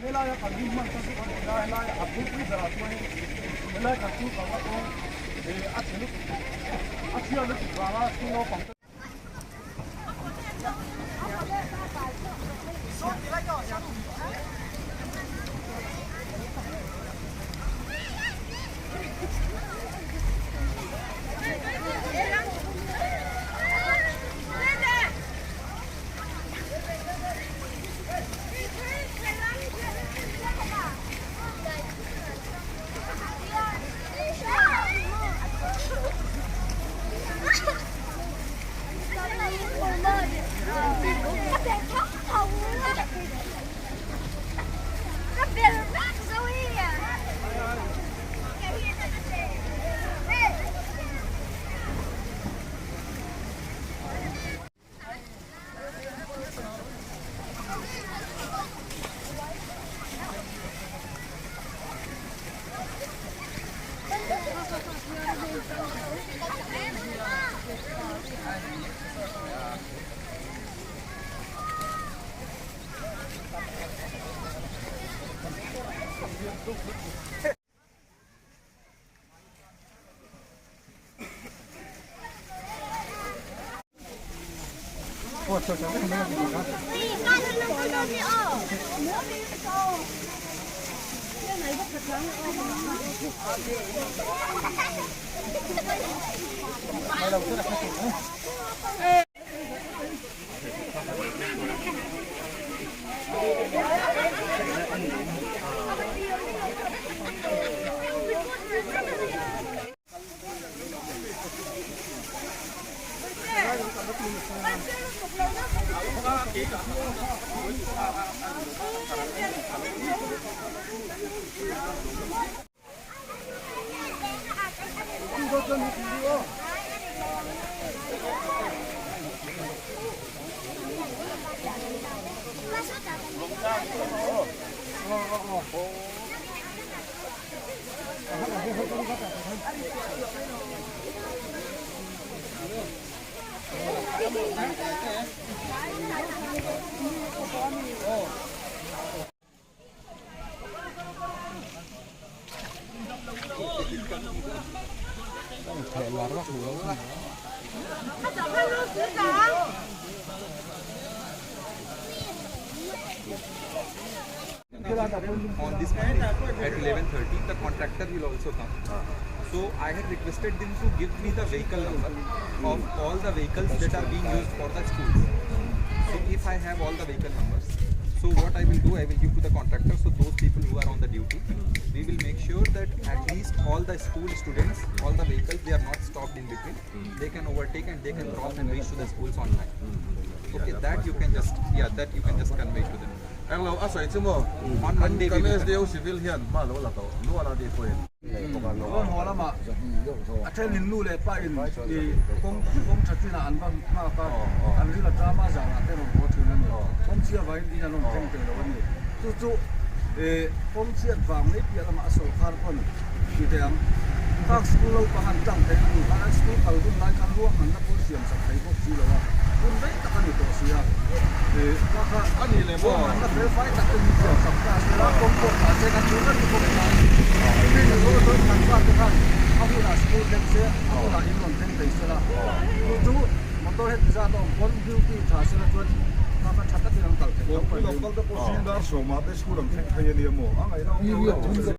Helaia kan hun hman tan chu kan ti a, helaia a bulpui berah chuanin helai kan school kalna kawng a chhe lutuk a chhia lutuk vanga school naupang te. On this Monday at 11:30, the contractor will also come. So I had requested them to give me the vehicle number of all the vehicles that are being used for the schools. So if I have all the vehicle numbers, so what I will do, I will give to the contractor. So those people who are on the duty, we will make sure that at least all the school students, all the vehicles, they are not stopped in between. They can overtake and they can cross and reach to the schools on time. Okay, that you can just yeah, that you can just convey to them. Englo a sawi chu maw? On Monday Kan we will SDO civil hian hma lo la tawh nual a tih pawhin. Rawn haw lamah a thenin nu leh pa in i kawng kawng tha chinah an va nghak a, an ril a ṭam a zanah te rawn haw ṭhin a ni. Kawng chhia vangin in an rawn thleng thei lo a ni. Chu chu i kawng chhiat vang mai piah lamah a sawrkhar pawn ti teh ang. Park school lo pang an tlang theih a ni khan an school kal hun lai khan ruahmanna pawh siam sak thei bawk si lo a, hun rei tak a ni tawh si a. I kha kha ruahmanna fel fai tak te min siam sak ta se la, kawng pawh tah se kan duh reng bawk khan mi na zo chuan kan fate khan a hunah school thleng se, a hunah in rawn thleng thei se la. Chu chu motor heti zat a awm pawn duty tha se la chuan kha kha tha takin an kal thei tho mai. Local te pawh Sindar sawmah te school an thleng thei a nia maw? A ngaihna awm lo.